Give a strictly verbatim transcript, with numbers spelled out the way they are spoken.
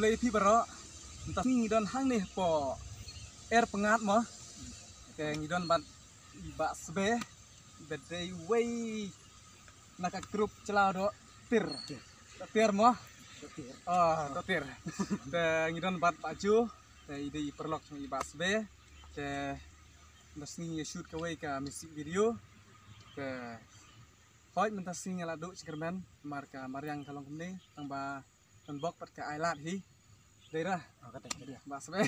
Khublei phi baroh. Mynta ngi don hangne hapoh Air Pyngngad mo. Te ngi don bad i Bah Sbe. Ba dei uwei na ka group Chlaudoh Tir. Doh Tir mo. Ah, Doh Tir. Te ngi don bad Bah Ju. Te i dei i paralok jong i Bah Sbe. Te mynta sngi ngi shoot kawei ka music video. Te hooid mynta sngi nga la duh jingkyrmen namar ka mariang ka long kumne. Tang ba kan bok pat ka ai lad hi. Dei ra. Bah Sbe.